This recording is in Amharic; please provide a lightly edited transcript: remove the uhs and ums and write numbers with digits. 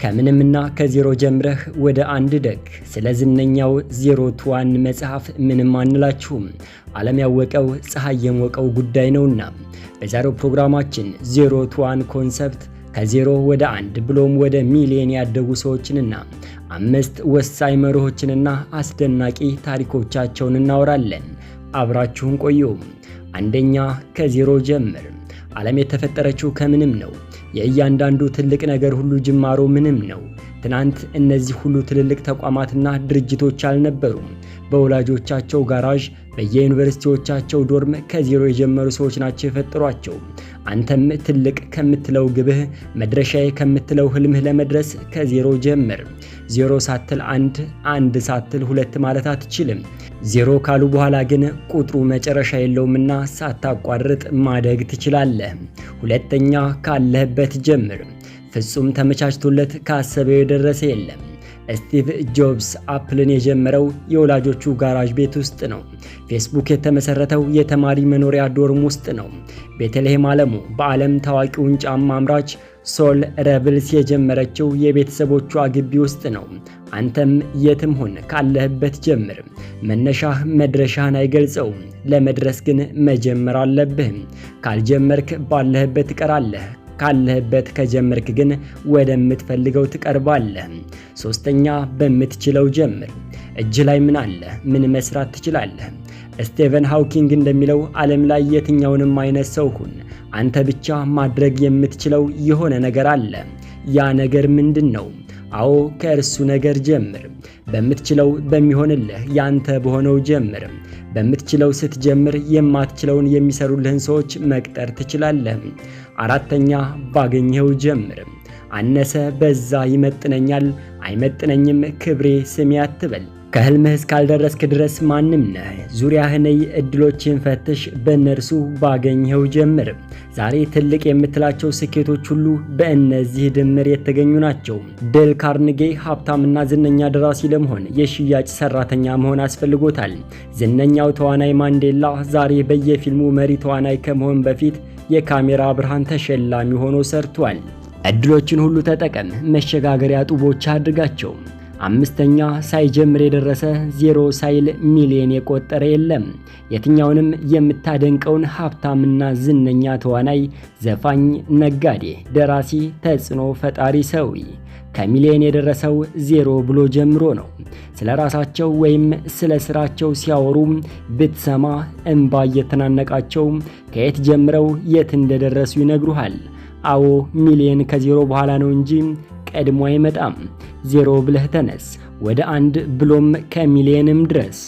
ከምንምና ከዜሮ ጀምረህ ወደ አንድ እደግ። ስለ ዝነኛው Zero to One መጽሐፍ ምንም አንላችሁም። ዓለም ያወቀው፣ ፀሐይ የሞቀው ጉዳይ ነውና። በዛሬው ፕሮግራማችን zero to one concept፣ ከዜሮ ወደ አንድ ብሎም ወደ ሚሊዮን ያደጉ ሰዎችንና አምስት ወሳኝ መርሆችንና አስደናቂ ታሪኮቻቸውን እናወራለን። አብራችሁን ቆዩ። አንደኛ፣ ከዜሮ ጀምር። ዓለም የተፈጠረችው ከምንም ነው። የእያንዳንዱ ትልቅ ነገር ሁሉ ጅማሮ ምንም ነው። ትናንት እነዚህ ሁሉ ትልልቅ ተቋማትና ድርጅቶች አልነበሩም። በወላጆቻቸው ጋራዥ፣ በየዩኒቨርሲቲዎቻቸው dorm ከዜሮ የጀመሩ ሰዎች ናቸው የፈጠሯቸው። አንተም ትልቅ ከምትለው ግብህ፣ መድረሻዬ ከምትለው ህልምህ ለመድረስ ከዜሮ ጀምር። ዜሮ ሳትል አንድ፣ አንድ ሳትል ሁለት ማለት አትችልም። ዜሮ ካሉ በኋላ ግን ቁጥሩ መጨረሻ የለውምና ሳታቋርጥ ማደግ ትችላለህ። ሁለተኛ፣ ካለህበት ጀምር። ፍጹም ተመቻችቶለት ካሰበው የደረሰ የለም። ስቲቭ ጆብስ አፕልን የጀመረው የወላጆቹ ጋራዥ ቤት ውስጥ ነው። ፌስቡክ የተመሰረተው የተማሪ መኖሪያ dorm ውስጥ ነው። ቤተልሔም አለሙ በዓለም ታዋቂውን ጫማ አምራች Sole Rebels የጀመረችው የቤተሰቦቿ ግቢ ውስጥ ነው። አንተም የትም ሁን ካለህበት ጀምር። መነሻህ መድረሻህን አይገልጸውም። ለመድረስ ግን መጀመር አለብህ። ካልጀመርክ ባለህበት ትቀራለህ። ካለህበት ከጀመርክ ግን ወደምትፈልገው ትቀርባለህ። ሶስተኛ፣ በምትችለው ጀምር። እጅህ ላይ ምን አለ? ምን መስራት ትችላለህ? ስቴቨን ሃውኪንግ እንደሚለው ዓለም ላይ የትኛውንም አይነት ሰው ሁን፣ አንተ ብቻ ማድረግ የምትችለው የሆነ ነገር አለ። ያ ነገር ምንድን ነው? አዎ፣ ከእርሱ ነገር ጀምር። በምትችለው፣ በሚሆንልህ፣ ያንተ በሆነው ጀምር። በምትችለው ስትጀምር የማትችለውን የሚሰሩልህን ሰዎች መቅጠር ትችላለህ። አራተኛ፣ ባገኘኸው ጀምር። አነሰ በዛ፣ ይመጥነኛል አይመጥነኝም፣ ክብሬ ስሜ አትበል። ከህልምህ እስካልደረስክ ድረስ ማንም ነህ። ዙሪያህን እይ፣ እድሎችን ፈትሽ፣ በእነርሱ ባገኘኸው ጀምር። ዛሬ ትልቅ የምትላቸው ስኬቶች ሁሉ በእነዚህ ድምር የተገኙ ናቸው። ዴል ካርኔጌ ሀብታምና ዝነኛ ደራሲ ለመሆን የሽያጭ ሰራተኛ መሆን አስፈልጎታል። ዝነኛው ተዋናይ ማንዴላ ዛሬ በየፊልሙ መሪ ተዋናይ ከመሆን በፊት የካሜራ ብርሃን ተሸላሚ ሆኖ ሰርቷል። እድሎችን ሁሉ ተጠቀም፣ መሸጋገሪያ ጡቦች አድርጋቸው። አምስተኛ፣ ሳይጀምር የደረሰ፣ ዜሮ ሳይል ሚሊዮን የቆጠረ የለም። የትኛውንም የምታደንቀውን ሀብታምና ዝነኛ ተዋናይ፣ ዘፋኝ፣ ነጋዴ፣ ደራሲ፣ ተጽዕኖ ፈጣሪ ሰው ከሚሊዮን የደረሰው ዜሮ ብሎ ጀምሮ ነው። ስለ ራሳቸው ወይም ስለ ስራቸው ሲያወሩ ብትሰማ እንባ እየተናነቃቸው ከየት ጀምረው የት እንደደረሱ ይነግሩሃል። አዎ፣ ሚሊዮን ከዜሮ በኋላ ነው እንጂ ቀድሞ አይመጣም። ዜሮ ብለህ ተነስ፣ ወደ አንድ ብሎም ከሚሊዮንም ድረስ።